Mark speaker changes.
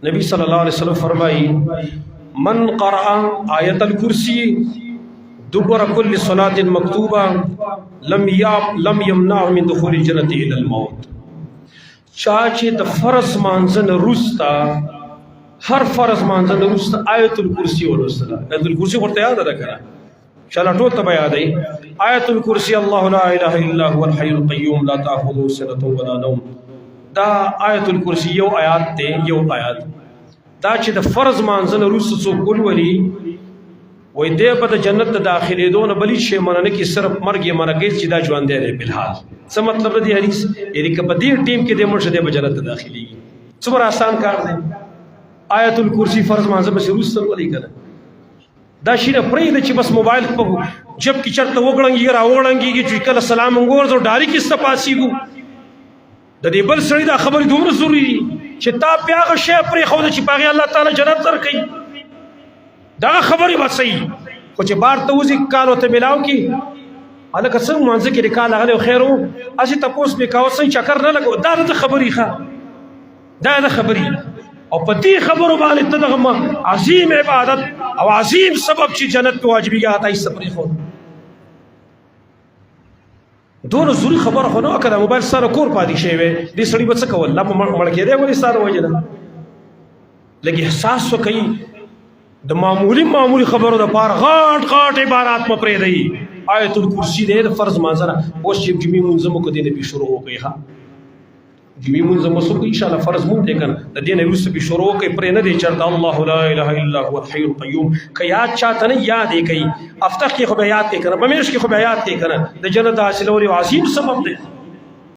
Speaker 1: نبی صلی الله علیه وسلم فرمایي، من قرأ آیت الکرسی دبر كل صلاة مکتوبه لم يمنع من دخول الجنة الى الموت. چا چې د فرض مانځن روستا، هر فرض مانځن روستا آیت الکرسی ولوستله. آیت الکرسی ورته یاد ده کنه؟ ان شاء الله ټول ته یاد دی آیت الکرسی. الله لا اله الا هو الحي القيوم لا تاخذه سنه ولا نوم. دا آیت الکرسی یو آیات دی، یو آیات دا چې د فرض مانځن روستا څوک ولولي، وای دی په د جنت ته داخلي دون بلی شی مننه کی، صرف مرګ یې منه کوي چې دا ژوند دی په الحال. څه مطلب دی حدیث؟ یعنی که په دې ټیم کې د مرشد په جنت ته داخليږي. څومره آسان کار دی! آیت الکرسی فرض مانځه بس روسته ولي کنه. دا شي نه پرې د چې بس موبایل په جب کې چرته وګړنګي را وګړنګي چې کله سلام وګورځو ډاری کې ستپاسیګو. د دې بل سړي دا خبرې دومره ضروري دي چې تا بیا هغه شی پرې خو چې پاغه الله تعالی جنت درکړي. دا خبرې وسي خو چې بار ته وځي، کالو ته ملاو کی، الکه څنګه مانځ کې کال غلې خیرو اسی تپوس به کاو، څنګه چکر نه لګو. دا د خبرې ښه، دا د خبرې او په دې خبرو باندې ته دغه عظیم عبادت او عظیم سبب چې جنت په واجبېږي هغه یې پرې خو. دونه ضروري خبره خو نه وکړه. موبایل سره کور پاتې شوی وي، دې سړي به څه کول؟ لا مړ کېدی. ولې سره وجه ده لږ احساس وکړي. د معمولی معمولی خبرو د پاره غاټ غاټ عبارات م پرې دی. آیت الکرسی دې د فرض مانځنه اوس چې جمعې مونږ مو کو دې نه شروع وکړي. ها، جمعې مونږ مو سو ان شاء الله فرض مونږ دې کنه، د دې نه وروسته به شروع کوي. پرې نه دی چرته الله لا اله الا هو الحي القيوم. که یاد چاته نه یاد یې کوي، افتخ کې خو به یاد کې کنه، بمیش کې خو به یاد کې کنه. د جنت حاصلولو عظیم سبب دی.